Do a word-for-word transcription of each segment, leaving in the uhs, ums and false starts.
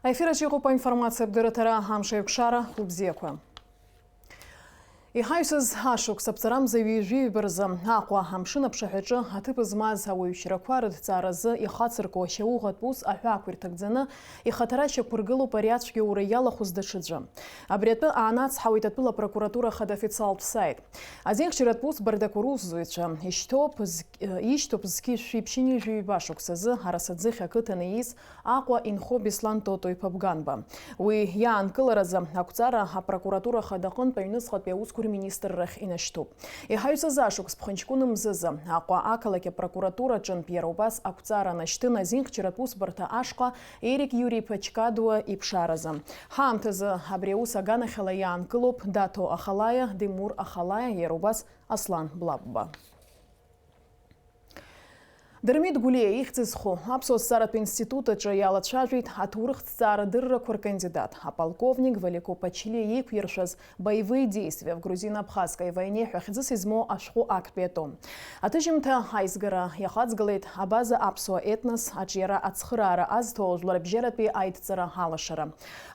Аефир аҿы иҟоуп аинформациатә дырраҭара, амш аиқәшара, хәылбзиақәа. Иҳаҩсыз ашықәс аԥҵарамза ҩажәи ҩба рзы Аҟәа амшын аԥшаҳәаҿы аҭыԥ змаз ауаҩшьрақәа рыҭҵааразы ихацырку ашьауӷатә ус аҳәаақәа ирҭагӡаны ихаҭара шьақәыргылоуп ари ацәгьоура иалахәыз даҽаӡәы. Абри атәы аанацҳауеит атәыла апрокуратура ахада официалтә саит. Азинхьчаратә ус бардақәа русзуҩцәа ишьҭоуп зқь-, ишьҭоуп зқьи жәшәи ԥшьынҩажәи ҩба шықәсазы Арасаӡыхь ақыҭан ииз Аҟәа инхо Беслан Тото-иԥа Бганба. Уи иаанкыларазы ақәҵара апрокуратура хадаҟынтә аҩныҵҟатәи аусқәа рминистррахь инашьҭуп. Иҳаҩсыз ашықәс ԥхынҷкәын мзызы Аҟәа ақалақь апрокуратура аҿынтә иара убас ақәҵара нашьҭын азинхьчаратә усбарҭа ашҟа Ерик Иури-иԥа Чкадуа иԥшааразы. Ҳаамҭазы абри аус аганахьала иаанкылоуп Даҭо Ахалаиа, Демур Ахалаиа, иара убас Аслан Блабба. Дырмит Гәлиа ихьӡ зху Аԥсуа зҵааратә институт аҿы иалацәажәеит аҭоурыхҭҵаара дыррақәа ркандидат, аполковник Валико Пачелиа иеиқәиршәаз Боевые действия в Грузино-Абхазской войне ҳәа хьӡыс измоу ашәҟәы актәи атом. Аҭыжьымҭа аизгара иахаҵгылеит Абаза аԥсуа етнос аҿиара ацхыраара азҭо ажәларбжьаратәи аидҵара алашара.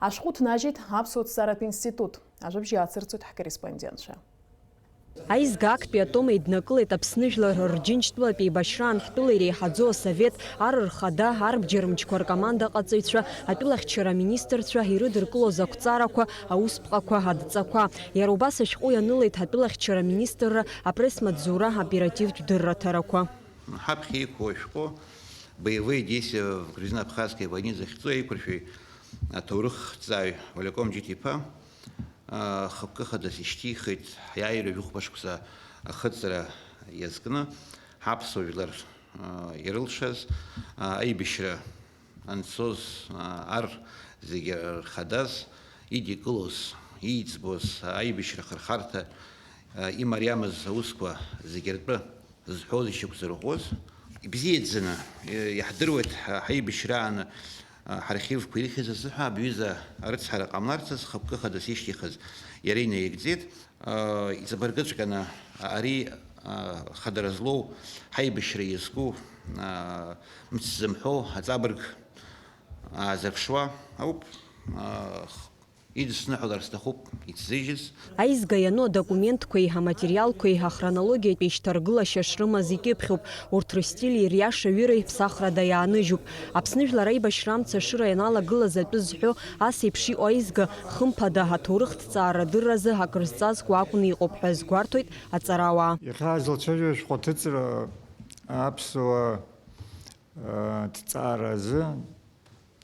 Ашәҟәы ҭнажьит Аԥсуа зҵааратә институт. Ажәабжь иаацырҵоит ҳкорреспондентцәа. Аизга актәи атом еиднакылеит Аԥсны жәлар Рџьынџьтәылатә еибашьраан ҳтәыла иреиҳаӡоу асовет, ар рхада, арбџьармчқәа ркомандаҟаҵаҩцәа, атәылахьчара аминистрцәа ирыдыркылоз ақәҵарақәа, аусԥҟақәа, адҵақәа. Иара убас ашәҟәы ианылеит атәылахьчара аминистрра апресс-маҵзура оперативтә дырраҭарақәа. Ҳаԥхьа иқәу ашәҟәы Боевые действия в Грузино-Абхазской войне захьӡу аиқәыршәаҩ аҭоурыхҭҵааҩ Валиаком Џьиҭ-иԥа, а, хықәкы хадас ишьҭихит, ҳиааира жәохәба шықәса ахыҵра иазкны ҳаԥсуа жәлар, а, ирылшаз, а, аибашьра анцоз, а, ар зегьы рхадаз идикылоз, ииӡбоз, аибашьра ахырхарҭа, а, имариамыз аусқәа зегьы ртәы зҳәоз ишьақәзырӷәӷәоз, ибзиаӡаны, э, иаҳдыруеит ҳа-, ҳаибашьраан, а, ҳархивқәа ирыхьыз азыҳәа абҩыза арыцҳара ҟамларц азы хықәкы хадас ишьҭихыз иара инаигӡеит. А, иҵабыргыҵәҟьаны ари, а, хадара злоу ҳаибашьра иазку, а, мц зымҳәо аҵабырг аазырԥшуа ауп, а, х-, идысныҳәалар сҭахуп ицзыжьыз. Аизга иану адокументқәеи аматериалқәеи ахронологиатәи шьҭаргылашьа шрымаз икьыԥхьуп. Урҭ рыстили ириашаҩыреи ԥсахрада иааныжьуп. Аԥсны жәлар аибашьра амца ашыра ианалагылаз атәы зҳәо ас еиԥш иҟоу аизга, хымԥада, аҭоурыхҭҵаара адырразы акрызҵазкуа акәны иҟоуп ҳәа азгәарҭоит аҵарауаа. Иахьа ҳазлацәажәо ашәҟәы аҭыҵра аԥсуа, а, ҭҵаара азы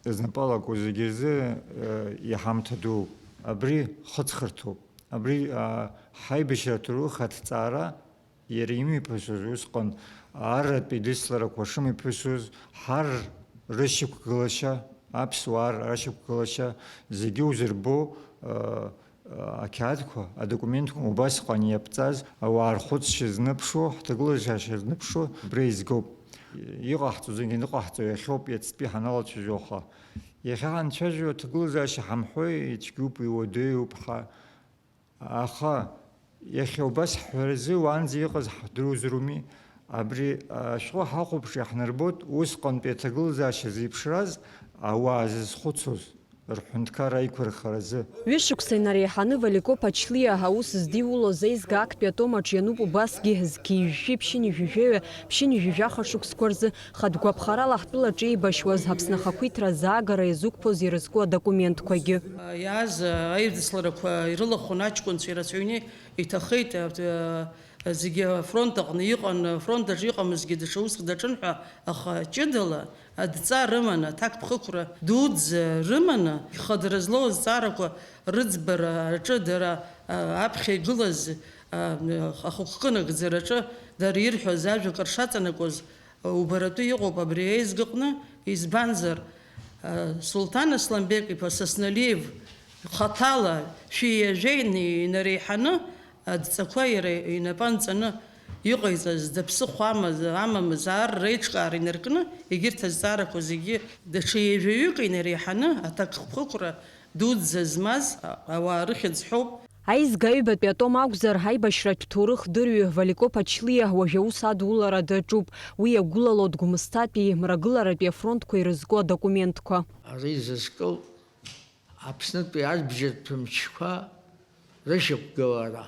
знапалаку зегьы рзы, э, иҳамҭа дууп. Абри хыҵхырҭоуп. Абри, а, ҳаибашьра аҭоурых аҭҵаара иара имҩаԥысуаз усҟан арратә идысларақәа шымҩаԥысуаз, ҳар рышьақәгылашьа, аԥсуаа рышьақәгылашьа зегьы узырбо, э, ақьаадқәа, адокументқәа убасҟан иаԥҵаз ауаа рхәыцшьа зныԥшуа, ҳҭагылазаашьа зныԥшуа убра изгоуп. Иҟаҳҵо зегьы ныҟаҳҵо иахьоуп иацтәи ҳаналацәажәо, аха иахьа ҳанцәажәо аҭагылазаашьа ҳамҳәои, ицәгьоуп, иуадаҩуп ҳәа. Аха иахьа убас ҳҳәаразы уаанӡа иҟаз ҳдыруазароуми. Абри ашәҟәы ҳахәаԥши ҳнарбоит усҟантәи аҭагылазаашьа зеиԥшраз ауаа зызхәыцуаз. Рҳәынҭқар аиқәырхаразы. Ҩышықәса инареиҳаны Валико Пачлиа аус здиулоз аизга актәи атом аҿы иануп убасгьы зқьи жәшәи ԥшьынҩажәи жәаҩа, ԥшьынҩажәи жәаха шықәсқәа рзы хатә гәаԥхарала ҳтәылаҿы еибашьуаз Аԥсны ахақәиҭра азаагара иазықәԥоз ирызку адокументқәагьы. Иааз аидысларақәа ирылахәын аҷкәынцәа ирацәаҩны иҭахеит, зегьы афронт аҟны иҟан, афронт аҿы иҟамызгьы даҽа уск даҿын ҳәа, аха ҷыдала Адҵа рыманы, аҭакԥхықәра дуӡӡа рыманы, ихадара злоу азҵаарақәа рыӡбара аҿы дара, а, аԥхьа игылаз, а, ахықәкы нагӡараҿы дара ирҳәаз ажәақәа ршаҵанакуаз убаратәы иҟоуп абри аизгаҟны, избанзар, а, Сулҭан Асланбек-иԥа Сасналиев хаҭала шәи ҩажәеи инареиҳаны, Адҵақәа иара инапы анҵаны иҟаиҵаз, дыԥсыхәа амаз, амамыз, ар реиҿкаара инаркны, егьырҭ азҵаарақәа зегьы даҽа ҩажәаҩык инареиҳаны аҭакԥхықәра дуӡӡа змаз ауаа рыхьӡ ҳәоуп. Аизга аҩбатәи атом акәзар, аибашьратә ҭоурых дырҩы Валико Пачлиа уажә аус адулара даҿуп. Уи иагәылалоит Гәымсҭатәи, Мрагыларатәи афронтқәа ирызку адокументқәа. Ари зызку Аԥснытәи арбџьартә мчқәа рышьақәгылара.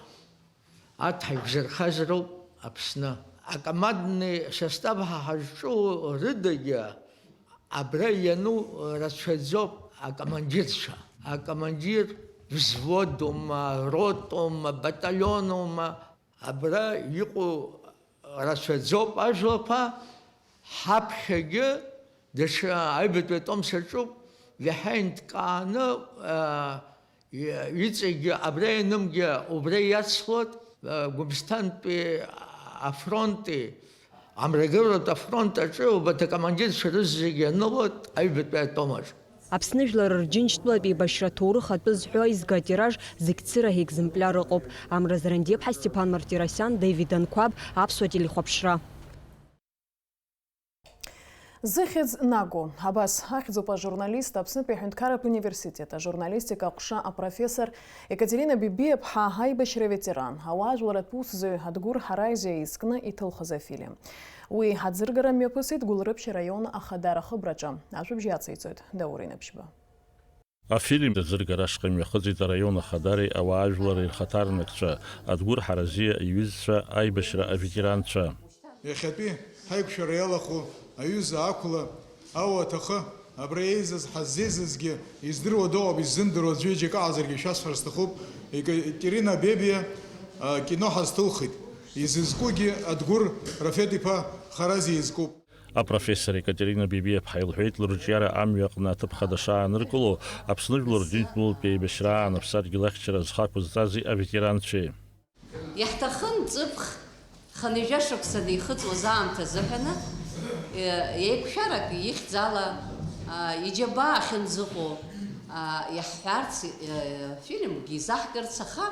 Арҭ ҳаиқәзырхаз роуп Аԥсны. Акомандный состав ҳа ҳазҿу рыдагьы абра иану рацәаӡоуп акомандирцәа. Акомандир взводума, ротума, баталионума, абра иҟоу рацәаӡоуп ажәлақәа, ҳаԥхьагьы даҽа аҩбатәи атом саҿуп, иаҳа инҭкааны, аа, и-, иҵегьы абра ианымгьы убра иацлот, аа, Гәымсҭантәи афронти, амрагыларатә афронт аҿы убарҭ акомандирцәа рызегьы анылот аҩбатәи атом аҿы. Аԥсны жәлар рџьынџьтәылатә еибашьра аҭоурых атәы зҳәо аизга атираж зегь цыра аекземпляр ыҟоуп. Амра Зарандиаԥҳа, Стеԥан Мартиросиан, Даvid Анқәаб, Аԥсуа телехәаԥшра. Зыхьӡ Наго, абас ахьӡуп ажурналист Аԥснытәи аҳәынҭқарратә университет ажурналистика аҟәша апрофессор Екатерина Бибиаԥҳа аибашьра аветеран, ауаажәларратә усзуҩ Адгәыр Ҳаразиа изкны иҭылхыз афильм. Уи аӡыргара мҩаԥысит Гәылрыԥшь араион Ахадара ахыбраҿы. Ажәабжь иациҵоит Даур Инаԥшьба. Афильм аӡыргара ашҟа имҩахыҵит араион Ахадареи ауаажәлари рхаҭарнакцәа, Адгәыр Ҳаразиа иҩызцәа, аибашьра аветеранцәа. Иахьатәи ҳаиқәшәара иалахәу аҩыза ақәла, ауа аҭахы, абра еизаз ҳаззеизазгьы издыруа дыҟоуп, иззымдыруа аӡәы ҩыџьа акы ҟазаргьы шәасҳәар сҭахуп, Екатерина Бебиа, а, кино ҳазҭылхит. Изызкугьы Адгәыр Рафет-иԥа Харазиа изкуп. Апрофессор Екатерина Бебиаԥҳа илҳәеит, лырҿиара амҩа аҟны аҭыԥ хада шааныркыло, Аԥсны жәлар рџьынџьтәылатәи еибашьраан аԥсадгьыл ахьчара зхы ақәызҵази аветеранцәеи. Иаҳҭахын ҵыԥх хынҩажәа шықәса неихыҵуаз аамҭа азыҳәаны, е, еиқәшәарак ихьӡала, а, иџьабаа ахьынӡаҟоу, а, иаҳҳәарц, е, фильмгьы изаҳгарц, аха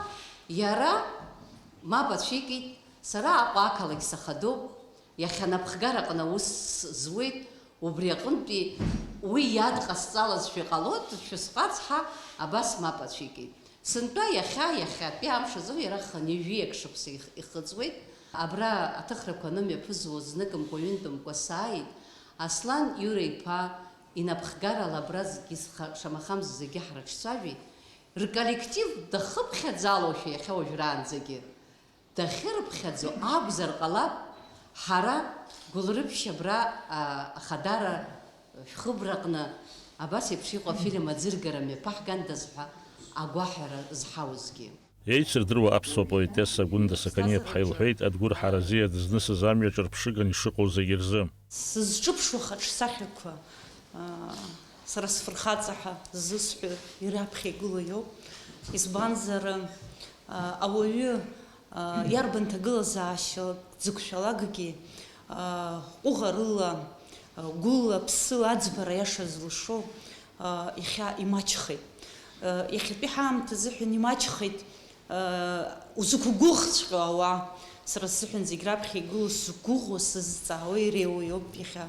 иара мап ацәикит, сара Аҟәа ақалақь сахадоуп. Иахьа анапхгараҟны аус зуеит, убри аҟынтәи уи иадҟасҵалазшәа иҟалоит, шәысҟацҳа абас мап ацәикит. Сынтәа иахьа, иахьатәи амш азы иара хынҩажәи акы шықәса их-, ихыҵуеит. Абра аҭыхрақәа анымҩаԥызуа зныкымкәа-ҩынтәымкәа сааит. Аслан Иура-иԥа инапхгарала абра зегьы зха-, шамахамзар зегьы ҳрыҿцәажәеит. Рколлектив дахыԥхьаӡалоушәа иахьа уажәраанӡагьы. Дахьырыԥхьаӡо акәзар ҟалап, ҳара Гәылрыԥшь абра, а, Ахадара шәхыбраҟны абас еиԥш иҟоу афильм аӡыргара мҩаԥаҳгандаз ҳәа агәаҳәара зҳауазгьы. Еицырдыруа аԥсуа поетесса Гәында Сақаниаԥҳа илҳәеит, Адгәыр Ҳаразиа дызнысыз амҩаҿ рԥшыган ишыҟоу зегьы рзы. Сызҿыԥшуа хаҿсахьақәа, аа, сара сфырхаҵа ҳәа зысҳәо ираԥхьа игылоу иоуп. Избанзар, аа, ауаҩы, аа, иарбан ҭагылазаашьа дзықәшәалакгьы, аа, ҟәыӷарыла, аа, гәыла, ԥсыла аӡбара аиаша зылшо, аа, иахьа имаҷхеит. Иахьатәи ҳаамҭа азыҳәан имаҷхеит, узықәгәыӷҵәҟьоу ауаа. Сара сзыҳәан зегь раԥхьа игылоу, сзықәгәыӷуа, сызҵаауа иреиуоу иоуп иахьа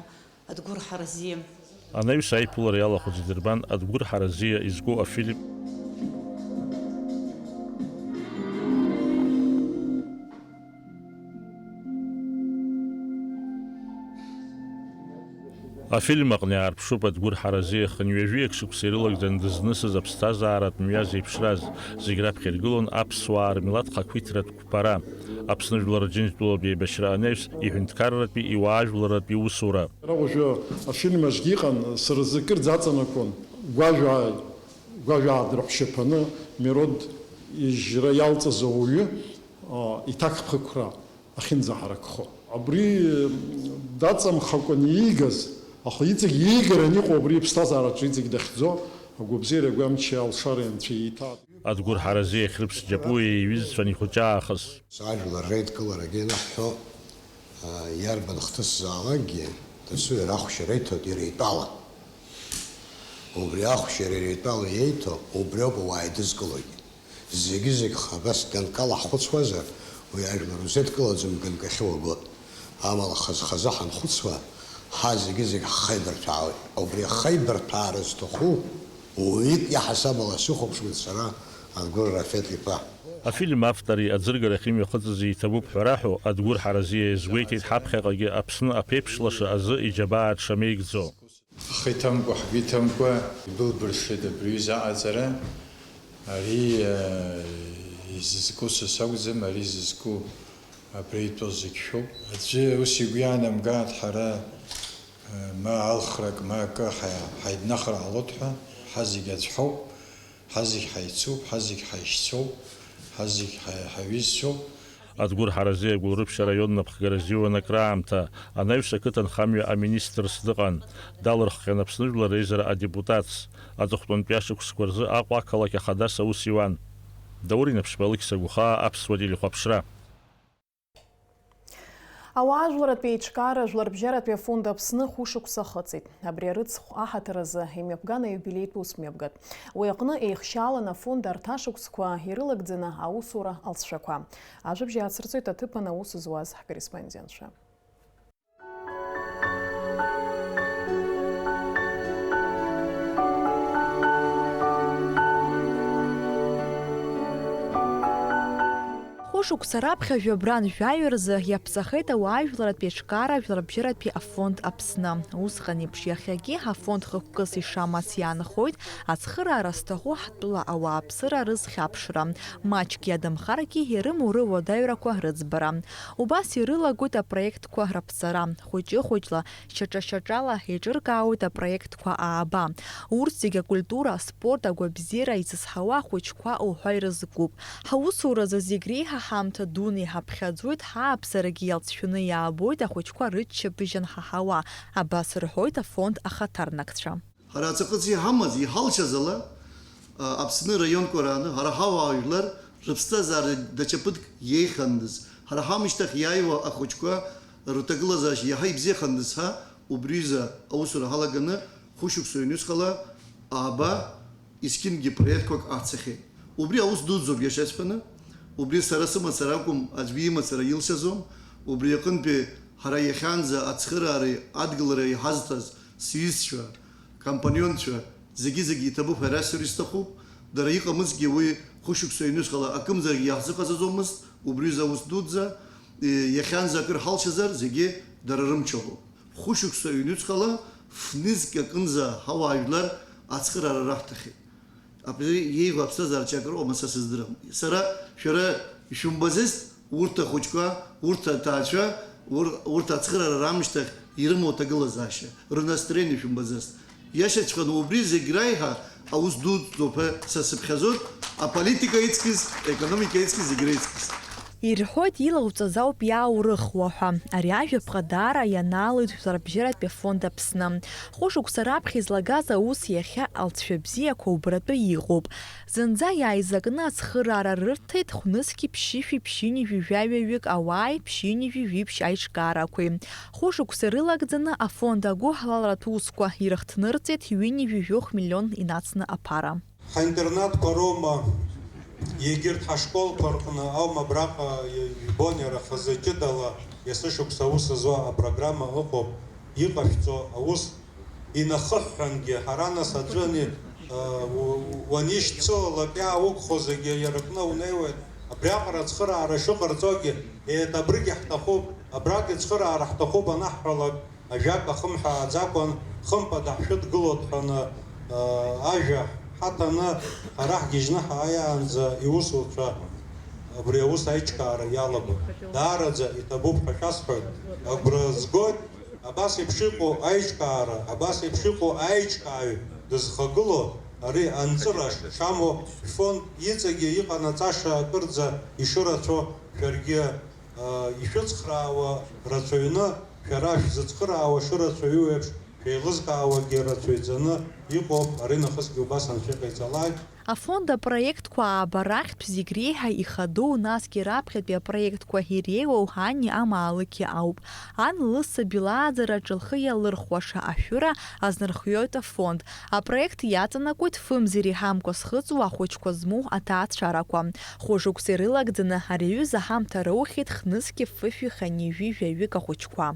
Адгәыр Ҳаразиа. Анаҩс аиԥылара иалахәыз идырбан Адгәыр Ҳаразиа изку афильм. Афильм аҟны иаарԥшуп Адгәыр Ҳаразиа хынҩажәи акы шықәса ирылагӡаны дызнысыз аԥсҭазааратә мҩа зеиԥшраз, зегь раԥхьа иргылон аԥсуаа рмилаҭ хақәиҭратә қәԥара, Аԥсны жәлар Рџьынџьтәылатә еибашьра анаҩс иҳәынҭқарратәи, иуаажәларратәи усура. Уажәы афильм аҿгьы иҟан, сара зы кырӡа аҵанакуан, гәажәаа, гәажәаа дырҳәшьаԥаны Мирод ижьра иалҵыз ауаҩы, а, иҭакԥхықәра ахьынӡаҳаракхо. Абри, м, даҵамхакәан иигаз, аха иҵегь иигаран иҟоу абри иԥсҭазаараҿы иҵегь дахьӡо, агәабзиареи агәамчи алшареи Анцәа ииҭааит. Адгәыр Ҳаразиа Хьрыԥс Џьапуиа иҩызцәан ихәыҷы аахыс. Ажәлар реидкыларагьы ианаҳҳәо, а, иарбан хҭысзаалакгьы дасу иара ахәшьара иҭоит иара итәала. Убри ахәшьара иара итәала иеиҭо, убриоуп ауаа еидызкылогьы. Зегьы-зегь х-, абас ганкала ҳхәыцуазар, уи ажәлар узеидкылаӡом ганкахьы уагоит. Амала хаз-хазы ҳанхәыцуа, ҳа зегьы-зегь ҳхеибарҭәаауеит. Убри ахеибарҭәаара зҭаху уаҩык иаҳасабала сыхәаԥшуеит сара, Адгәыр Рафет-иԥа. Афильм автори аӡыргарахь имҩахыҵызи иҭабуп ҳәа раҳәо, Адгәыр Ҳаразиа иазгәеиҭеит ҳаԥхьаҟагьы Аԥсны аԥеиԥш лаша азы иџьабаа дшамеигӡо. Ҳхы иҭамкәа, ҳгәы иҭамкәа ибылбыршеит абри аҩыза аҟаҵара. Ари, э, изызку са сакәӡам, ари изызку абра итәоу зегь шәоуп. Аӡәы ус игәы иаанамгааит, ҳара, э, ма алхрак, ма акы ҳа-, ҳаиднахыр ҟалоит ҳәа, ҳа зегь аӡә ҳауп, ҳа зегь ҳаицуп, ҳа зегь ҳаишьцәоуп, ҳа зегь ҳа-, ҳаҩызцәоуп. Адгәыр Ҳаразиа Гәылрыԥшь араион напхгара азиуан акраамҭа, анаҩс ақыҭанхамҩа аминистрс дыҟан, далырххьан Аԥсны Жәлар Реизара адепутатс. Аҵыхәтәантәи ашықәсқәа рзы Аҟәа ақалақь Ахадас аус иуан. Даур Инаԥшьба, Алықьса Гәхаа, Аԥсуа телехәаԥшра. Ауаажәларратә еиҿкаара Жәларбжьаратәи афонд Аԥсны хәышықәса ахыҵит. Абри арыцхә аҳаҭыр азы имҩаԥган аиубилеитә ус мҩаԥгатә. Уи аҟны еихшьаалан афонд арҭ ашықәсқәа ирылагӡаны аусура алҵшәақәа. Ажәабжь аацырҵоит аҭыԥан аус зуаз ҳкорреспондентцәа. Хәышықәса раԥхьа жәабран жәаҩа рзы иаԥҵахеит ауаажәларратә еиҿкаара Жәларбжьаратәи афонд Аԥсны. Усҟан еиԥш иахьагьы афонд хықәкыс ишамац иаанхоит ацхыраара зҭаху ҳтәыла ауааԥсыра рызхьаԥшра, маҷк иадамхаргьы ирымоу руадаҩрақәа рыӡбара. Убас ирылагоит апроектқәа раԥҵара, хәыҷы-хәыҷла, шьаҿа-шьаҿала еиҿыркаауеит апроектқәа ааба. Урҭ зегьы акультура, аспорт, агәабзиара, изызҳауа ахәыҷқәа уҳәа ирызкуп. Ҳаусуразы зегь реиҳа ҳамҭа дуны иҳаԥхьаӡоит, ҳааԥсарагьы иалҵшәаны иаабоит ахәыҷқәа рыччабжь анҳаҳауа, абас рҳәоит афонд ахаҭарнакцәа. Ҳара аҵакыс иҳамаз, иҳалшаз ала, а, Аԥсны раионқәа рааны ҳара ҳауаажәлар рыԥсҭазаара даҽа ԥыҭк иеихандаз, ҳара ҳамышьҭахь иааиуа ахәыҷқәа рҭагылазаашьа иаҳа ибзиахандаз ҳәа, убри аҩыза аусура ҳалаганы хәышықәса ҩнуҵҟала ааба есқьынгьы проектқәак ацахьеит. Убри аус дуӡӡоуп, иашаҵәҟьаны. Убри сара сымацара акәым, аӡәгьы имацара илшаӡом. Убри аҟынтәи ҳара иахьанӡа ацхыраареи адгылареи иҳазҭаз сҩызцәа, компанионцәа, зегьы-зегьы иҭабуп ҳәа расҳәар исҭахуп. Дара иҟамызгьы уи хәышықәса ҩнуҵҟала акымзаракгьы иаҳзыҟаҵаӡомызт, убри аҩыза аус дуӡӡа, е, иахьанӡа акыр ҳалшазар, зегьы дара рымчалоуп. Хәышықәса ҩнуҵҟала фнызқь аҟынӡа ҳауаажәлар ацхыраара раҳҭахьеит. Абри иеиӷьу аԥсҭазаара џьарак рыҟоума, са сыздырам. Сара шәара ишәымбаӡацт, урҭ ахәыҷқәа, урҭ аҭаацәа, ур-, урҭ ацхыраара раамышьҭахь ирымоу аҭагылазаашьа, рнастроение шәымбаӡацт. Иашаҵәҟьаны убри зегь раиҳа аус дуӡӡоуп ҳәа са сыԥхьаӡоит, аполитика иҵкьыс, аекономика иҵкьыс, зегь реиҵкьыс. Ирҳәоит, илауҵаз ауп иааурыхуа ҳәа. Ари ажәаԥҟа даара ианаалоит Жәларбжьаратәи афонд Аԥсны. Хәышықәса раԥхьа излагаз аус иахьа алҵшәа бзиақәа убаратәы иҟоуп. Зынӡа иааизакны ацхыраара рырҭеит хәнызқьи ԥшьышәи ԥшьынҩажәи жәаҩаҩык ауааи ԥшьынҩажәи жәиԥшь аиҿкаарақәеи. Хәышықәса ирылагӡаны афонд агәыҳалалратә усқәа ирыхҭнырҵеит ҩынҩажәи жәохә миллион инацны аԥара. Ҳаинтернатқәа роума, егьырҭ ҳашколқәа рҟны аума абраҟа ижәбон иара хазы ҷыдала есышықәса аус зуа апрограмма ыҟоуп, иҟашәҵо аус инахыҳәҳәангьы, ҳара нас аӡәы ани, а, у-, уанишьцылалак иааугхо зегьы иара рҟны унеиуеит, абриаҟара ацхыраара шыҟарҵогьы, еиҭа абригьы ҳҭахуп, абрагьы ацхыраара ҳҭахуп анаҳҳәалак, ажәак ахымҳәааӡакәан, хымԥада ҳшәыдгылоит ҳәаны, аа, ажәа ҳаҭаны, ҳара ҳгьежьны ҳааиаанӡа иусуцәа абри аус аиҿкаара иалагоит. Даараӡа иҭабуп ҳәа шәасҳәоит. Агәра згоит, абас еиԥш иҟоу аиҿкаара, абас еиԥш иҟоу аиҿкааҩ дызхагылоу ари анҵыра шамоу, шәфонд иҵегьы иҟанаҵаша акырӡа ишырацәоу шәаргьы ишәыцхраауа рацәаҩны, шәара шәзыцхраауа шырацәаҩу еиԥш, шәеилызкаауагьы рацәаҩӡаны иҟоуп, аринахысгьы убас анцәа иҟаиҵалак. Афонд апроектқәа ааба рахьтә зегь реиҳа ихадоу, насгьы раԥхьатәи апроектқәа иреиуоу ани амаалықьи ауп. Ан лысаби лааӡараҿы лхы иалырхуаша ашәыра азнархиоит афонд. Апроект иаҵанакуеит фымзар иҳамкәа зхыҵуа ахәыҷқәа змоу аҭаацәарақәа. Хәышықәса ирылагӡаны ари аҩыза ҳамҭа роухьеит хнызқьи фышәи хынҩажәи жәаҩык ахәыҷқәа.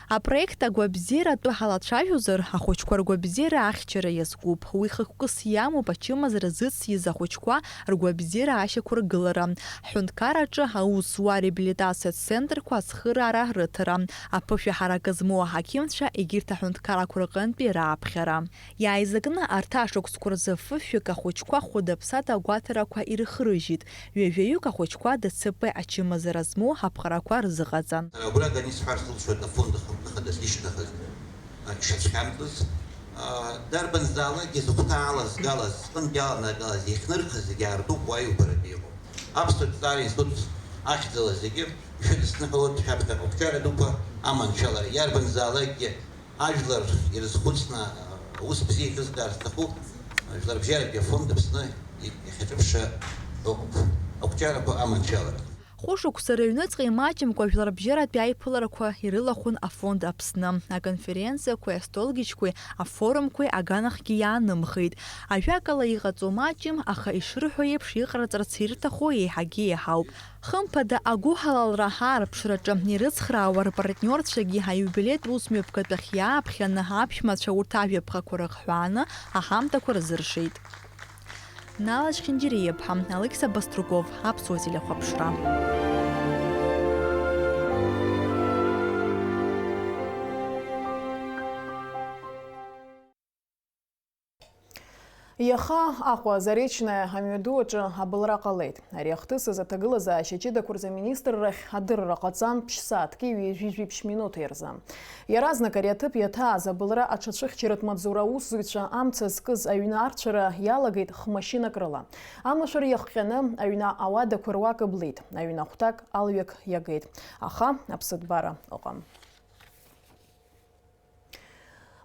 Апроект агәабзиара атәы ҳалацәажәозар, ахәыҷқәа ргәабзиара ахьчара иазкуп. Уи хықәкыс иамоуп ачымазара зыциз ахәыҷқәа ргәабзиара ашьақәыргылара. Ҳҳәынҭқарраҿы аус зуа реабилитациатә центрқәа ацхыраара рыҭара, аԥышәа ҳаракы змоу аҳақьымцәа егьырҭ аҳәынҭқаррақәа рҟынтәи рааԥхьара. Иааизакны арҭ ашықәсқәа рзы фышәҩык ахәыҷқәа хәыда-ԥсада агәаҭарақәа ирыхрыжьит, ҩажәаҩык ахәыҷқәа Д Ц П ачымазара змоу аԥҟарақәа рзыҟаҵан. Сара агәра ганы исҳәар сылшоит афонд ахада сишьҭнахыз, а, ишацәхьамҵыз, а, дарбанзаалакгьы зыхәҭа алазгалаз, зҟынгьы аланагалаз, иахьнырхыз зегьы аартуп уа иубаратәы иҟоу. Аԥсуа ҭҵаара институт ахьӡала зегьы ишәыдысныҳәалоит шәаԥхьаҟа ақәҿиара дуқәа аманшәалара, иарбанзаалакгьы ажәлар ирызхәыцны, аус бзиа шәызкаар сҭахуп, Жәларбжьаратәи афонд Аԥсны иахьаҿыԥшша ыҟоуп, ақәҿиарақәа аманшәалара. Хәышықәса рыҩныҵҟа имаҷымкәа жәларбжьаратәи аиԥыларақәа ирылахәын афонд Аԥсны, аконференциақәеи астолгьежьқәеи, афорумқәеи аганахьгьы иаанымхеит. Ажәакала, иҟаҵоу маҷым, аха ишырҳәо еиԥш иҟарҵарц ирҭаху еиҳагьы еиҳауп. Хымԥада, агәыҳалалра аарԥшраҿы ирыцхраауа рпартниорцәагьы аиубилеитә усмҩаԥгатәахь иааԥхьаны аԥшәмацәа урҭ ажәаԥҟақәа рыхҳәааны аҳамҭақәа рзыршеит. Нала Чхинџьириаԥҳа, Алықьса Баструков, Аԥсуа телехәаԥшра. Иаха Аҟәа Заречное амҩаду аҿы абылра ҟалеит. Ари ахҭысыз аҭагылазаашьа ҷыдақәа рзы аминистррахь адырра ҟаҵан ԥшь-сааҭки ҩажәи жәиԥшь минуҭи рзы. Иаразнак ари аҭыԥ иаҭааз абылра аҽацәыхьчаратә маҵзура аусзуҩцәа амца зкыз аҩны арцәара иалагеит х-машьынак рыла. Амашәыр иахҟьаны аҩны ауадақәа руак ыблит, аҩны ахәҭак алҩақ иагеит, аха аԥсыҭбара ыҟам.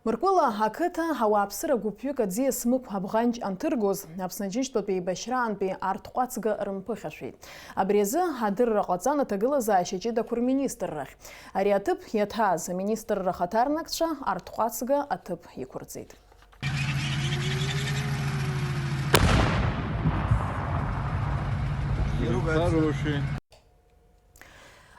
Мыркәыла ақыҭа ауааԥсыра гәыԥҩык аӡиас мықә абӷанҷ анҭыргоз, Аԥсны Аџьынџьтәылатәи еибашьраантәи арҭҟәацга рымԥыхьашәеит. Абри азы адырра ҟаҵан аҭагылазаашьа ҷыдақәа рминистррахь. Ари аҭыԥ иаҭааз аминистрра ахаҭарнакцәа арҭҟәацга аҭыԥ иқәырҵеит. Хороший.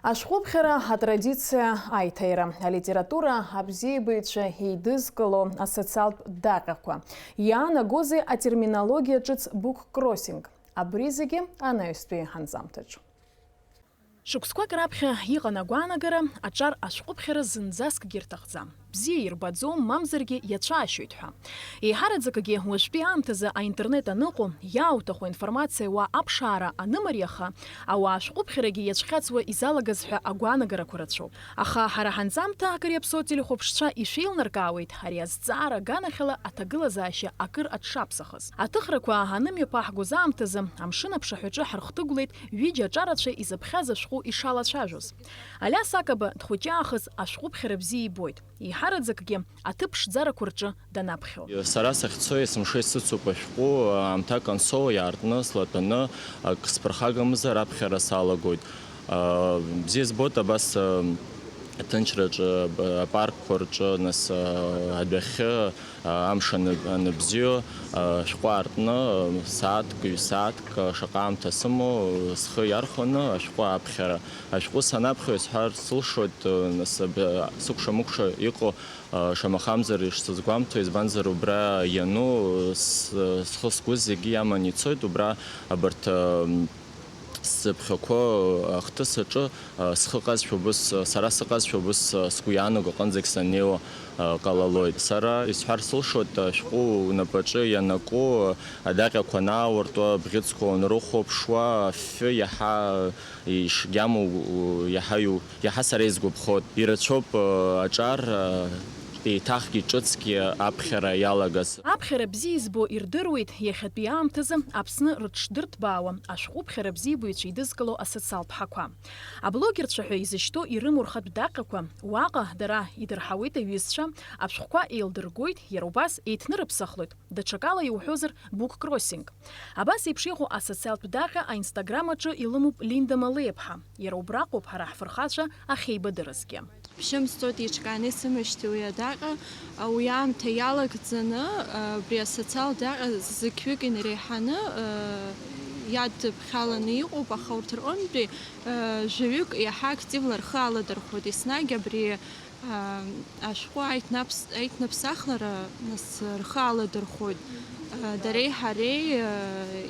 Ашәҟәыԥхьара атрадициа аиҭаира, алитература, абзиабаҩцәа еидызкыло асоциалтә даҟьақәа. Иаанагозеи атерминологиа ҿыц буккроссинг? Абри зегьы анаҩстәи ҳанҵамҭаҿ. Шықәсқәак раԥхьа иҟан агәаанагара, аҿар ашәҟәыԥхьара зынӡаскгьы рҭахӡам. Бзиа ирбаӡом, мамзаргьы иацәаашьоит ҳәа. Еиҳараӡакгьы уажәтәи аамҭазы аинтернет аныҟоу, иаауҭаху аинформациа уа аԥшаара анымариаха, ауаа ашәҟәыԥхьарагьы иацәхьаҵуа изалагаз ҳәа агәаанагарақәа рацәоуп. Аха ҳара ҳанҵамҭа акыр иаԥсоу ателехәаԥшцәа ишәеилнаркаауеит ари азҵаара аганахьала аҭагылазаашьа акыр аҽшаԥсахыз. Аҭыхрақәа анымҩаԥаҳгоз аамҭазы амшын аԥшаҳәаҿы ҳархҭыгәлеит ҩыџьа аҿарацәа изыԥхьаз ашәҟәы ишалацәажәоз. Алиас Акаба дхәыҷаахыс ашәҟәыԥхьара бзиа ибоит. Еиҳараӡакгьы аҭыԥ ԥшӡарақәа рҿы данаԥхьо. Сара сахьцо есымша исыцуп ашәҟәы, аамҭак ансоу иаартны, слатәаны, ак сԥырхагамызар аԥхьара салагоит. Бзиа збоит абас, аҭынчраҿы, апаркқәа рҿы, нас, адәахьы, амш аны-, аныбзиоу, ашәҟәы аартны, сааҭк, ҩ-сааҭк, шаҟа аамҭа сымоу, схы иархәаны ашәҟәы аԥхьара. Ашәҟәы санаԥхьо исҳәар сылшоит, нас, сыкәша-мыкәша иҟоу, шамахамзар ишсызгәамҭо, избанзар убра иану, с-, схы-сгәы зегьы иаман ицоит, убра абарҭ, сыԥхьақәоу ахҭыс аҿы, схы ҟазшәа убыс, сара сыҟазшәа убыс сгәы иаанаго аҟынӡагь саннеиуа ҟалалоит. Сара исҳәар сылшоит, ашәҟәы унапаҿы ианаку адаҟьақәа анаауртуа, абӷьыцқәа уанрыхәаԥшуа, афҩы иаҳа ишгьамоу, иаҳа иу-, иаҳа сара исгәаԥхоит. Ирацәоуп, аҿар, еиҭахгьы ҿыцгьы аԥхьара иалагаз. Аԥхьара бзиа избо ирдыруеит иахьатәи аамҭазы Аԥсны рыҽшдырҭбаауа ашәҟәыԥхьара бзиабаҩцәа еидызкыло асоциалтә ҳақәа. Аблогерцәа ҳәа изышьҭоу ирымоу рхатә даҟьақәа, уаҟа дара идырҳауеит аҩызцәа, ашәҟәқәа еилдыргоит, иара убас еиҭнырыԥсахлоит, даҽакала иуҳәозар, буккроссинг. Абас еиԥш иҟоу асоциалтә даҟьа аинстаграм аҿы илымоуп Линда Малеиԥҳа. Иара убраҟоуп ҳара ҳфырхацәа ахьеибадырызгьы. Ԥшьымз ҵуеит еиҿкааны исымашьҭи уи адаҟьа, уи аамҭа иалагӡаны, абри асоциалтә даҟьа зықьҩык инареиҳаны, иадыԥхьаланы иҟоуп, аха урҭ рҟынтәи, жәаҩык иаҳа активла рхы аладырхәуеит, еснагь абри Ашәҟәы аиҭнаԥс-, аиҭнаԥсахлара, нас, рхы аладырхәоит. Дареи ҳареи,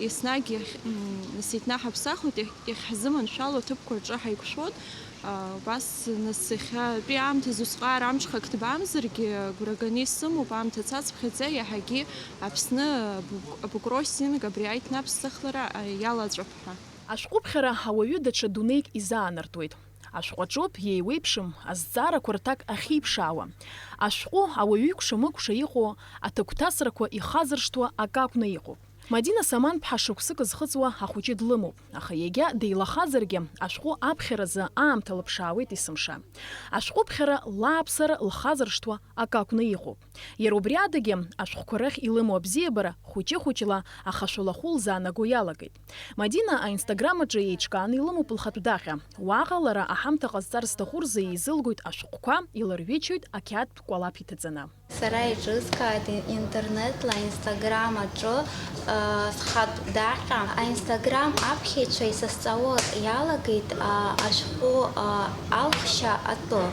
еснагь иахь-, м, нас еиҭнаҳаԥсахлоит, иахь-, иахьҳзыманшәало аҭыԥқәа рҿы ҳаиқәшәоит. Убас, нас, иахьатәи аамҭазы усҟар амҽхак ҭбаамзаргьы, агәра ганы исымоуп, аамҭа цацԥхьаӡа иаҳагьы Аԥсны абукросинг абри аиҭнаԥсахлара иалаҵәап ҳәа. Ашәҟәыԥхьара ауаҩы даҽа дунеик изаанартуеит. Ашәҟәаҿоуп иеиуеиԥшым азҵаарақәа рҭак ахьиԥшаауа. Ашәҟәы ауаҩы икәша-мыкәша иҟоу, аҭагәҭасрақәа ихазыршҭуа акы акәны иҟоуп. Мадина Саманԥҳа шықәсык зхыҵуа ахәыҷы длымоуп, аха иагьа деилахазаргьы, ашәҟәы аԥхьаразы аамҭа лыԥшаауеит есымша. Ашәҟәыԥхьара лааԥсара лхазыршҭуа акы акәны иҟоуп. Иара убри адагьы, ашәҟәқәа рахь илымоу абзиабара хәыҷы-хәыҷла ахашәалахәы лзаанаго иалагеит. Мадина аинстаграм аҿы еиҿкааны илымоуп лхатә даҟьа. Уаҟа лара аҳамҭа ҟазҵар зҭаху рзы еизылгоит ашәҟәқәа, илырҩычоит ақьаад кәалаԥ иҭаҵаны. Сара еиҿыскааит ин-, интернетла, Инстаграм аҿы, э, схатә даҟьа. Аинстаграм аԥхьаҩцәа исызҵаауа иалагеит, а, ашәҟәы, а, алхшьа атәы.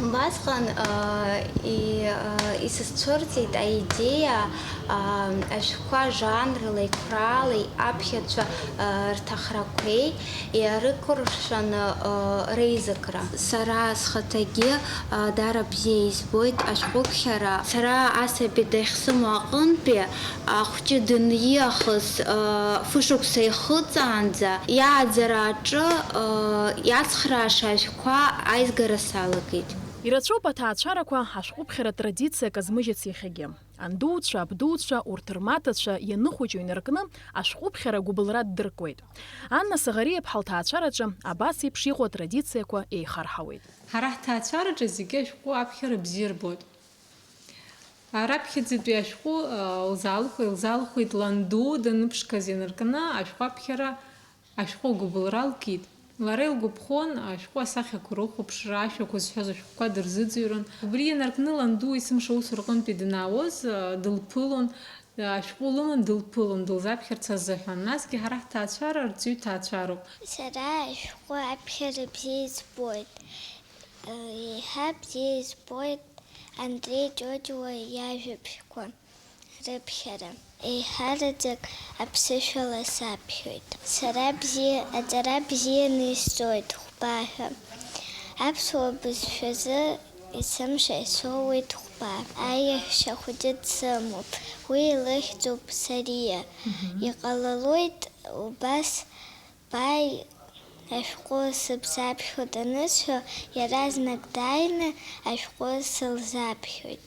Убасҟан, а, и-, а, исызцәырҵит аидеиа, а, ашәҟәқәа жанрла, еиқәрала аԥхьаҩцәа, а, рҭахрақәеи иарыкәыршаны, а, реизакра. Сара схаҭагьы, а, даара бзиа избоит ашәҟәыԥхьара. Сара асаби дахьсымоу аҟынтәи, ахәҷы дынихыз, а, фышықәса ихыҵаанӡа, иааӡара аҿы, а, иацхрааша ашәҟәқәа аизгара салагеит. Ирацәоуп аҭаацәарақәа ашәҟәыԥхьара традициак азмыжьыц иахьагьы. Андуцәа, абдуцәа, урҭ рмаҭацәа ианыхәыҷу инаркны, ашәҟәыԥхьара гәыбылра ддыркуеит. Анна Саӷариаԥҳа лҭаацәараҿы абас еиԥш иҟоу атрадициақәа еихарҳауеит. Ҳара ҳҭаацәараҿы зегьы ашәҟәы аԥхьара бзиа рбоит. Раԥхьаӡатәи ашәҟәы, а, лзаалхәа-, илзаалхәеит ланду даныԥшқаз инаркны ашәҟәы аԥхьара, ашәҟәы гәыбылра лкит. Лара илгәаԥхон ашәҟәы асахьақәа рыхәаԥшра, ашәақәа зҳәоз ашәҟәқәа дырзыӡырҩуан. Убри инаркны ланду есымша аус рҟынтәи данаауаз, а, дылԥылон, а, ашәҟәы лыман дылԥылон, дылзаԥхьарц азыҳәан. Насгьы ҳара ҳҭаацәара арҵаҩы ҭаацәароуп. Сара ашәҟәы аԥхьара бзиа избоит. Еиҳа бзиа избоит Андреи Ҷоҷуа иажәабжьқәа рыԥхьара. Еиҳараӡак аԥсышәала саԥхьоит. Сара бзиа, аҵара бзианы исҵоит хәба ҳәа. Аԥсуа бызшәазы есымша исоуеит хәба. Аиаҳәшьа хәыҷы дсымоуп. Уи илыхьӡуп Сариа. Мгм. Иҟалалоит убас Бааи, ашәҟәы сыбзаԥхьоит анысҳәо, иаразнак дааины ашәҟәы сылзаԥхьоит.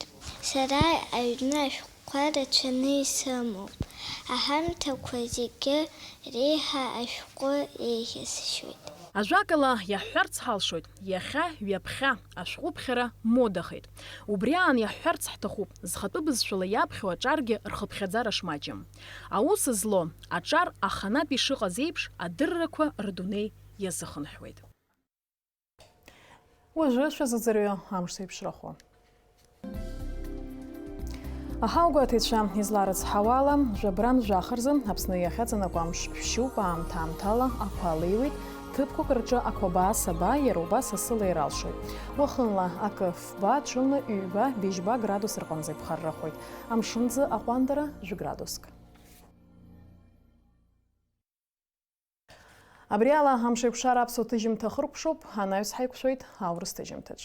Сара аҩны ашәҟәқәа рацәаны исымоуп. Аҳамҭақәа зегьы реиҳа ашәҟәы еиӷьасшьоит. Ажәакала, иаҳҳәарц ҳалшоит, иахьа, ҩаԥхьа ашәҟәыԥхьара модахеит. Убри аан иаҳҳәарц ҳҭахуп, зхатәы бызшәала иаԥхьо аҿаргьы рхыԥхьаӡара шмаҷым. Аус злоу аҿар аханатә ишыҟаз еиԥш, адыррақәа рдунеи иазыхынҳәуеит. Уажәы шәазыӡырҩы амш зеиԥшрахо. Аҳауагәаҭаҩцәа изларыцҳауа ала, жәабран жәаха рзы Аԥсны иахьаҵанакуа амш шәшьуп, аамҭа-аамҭала ақәа леиуеит, ҭыԥқәак рҿы ақәабаа саба, иара убас асы леира алшоит. Уахынла акы фба, ҽынла ҩба, быжьба градус рҟынӡа иԥхаррахоит. Амшынӡы аҟәандара жәградуск. Абри ала амшеикәшара аԥсуа ҭыжьымҭа хыркәшоуп, анаҩс ҳаиқәшәоит аурыс ҭыжьымҭаҿ.